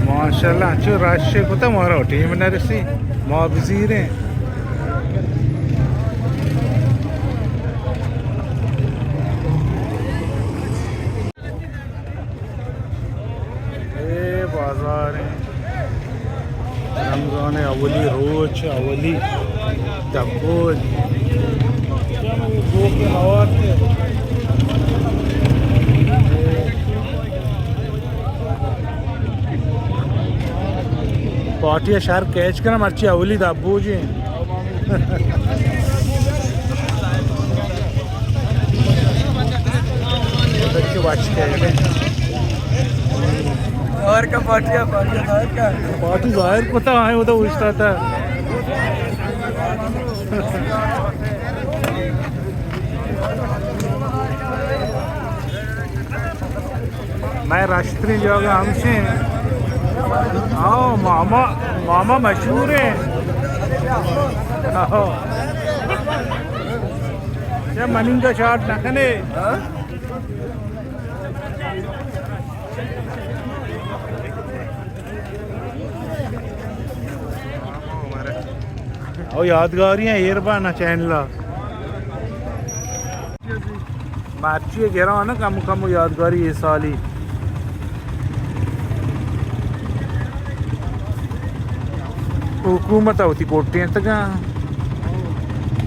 ماشاءاللہ، چو رش کتا، مارا ٹیم نہ رسی، ما بزیریں۔ اے بازار ایں۔ رمضان اولی روچ، اولی دبوج۔ پارٹی شہر کیچ کنا، مرچی اولی دبوج ایں۔ اور کا پارٹی ہے، پارٹی ہے، اور کا؟ پارٹی ظاہر کتا آئے، وہ تو اوشتاتا۔ مئے رشتریں جاگہ ہمشیں۔ آؤ، ماما، ماما مشہور ایں۔ آؤ۔ چہ مننگ ءَ شارٹ نہ کنے۔ او یادگاری ایں، ایر با نا چینل ءَ۔ مرچی گراں نا کم کم یادگاری اے سالی۔ حکومت ءَ وتی کوٹیں تگاں۔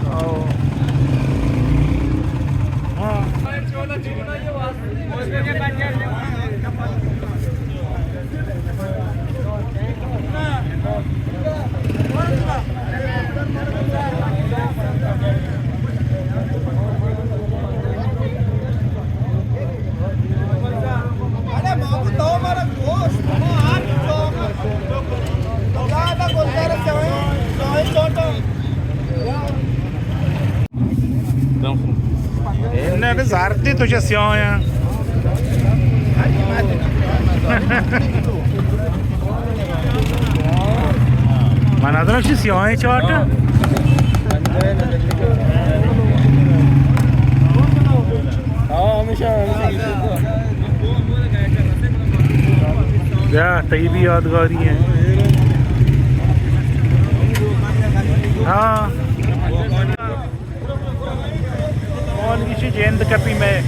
او۔ ہاں۔ نہ، بس زرد تو چہ سیاہ ایں۔ من ندارم چی سیاہیں چارت۔ بیا، تئی بھی یادگاری ایں۔ ہاں۔ مولوی شی جند کپی میں۔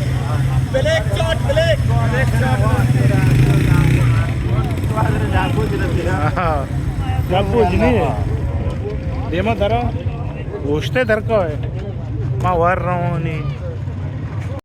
Black chart, black. Black chart. ہاں۔ کیا بوجھ نہیں ہے؟ دیما درا۔ گوشتے درکا ہے۔ ما ور رہوں نہیں۔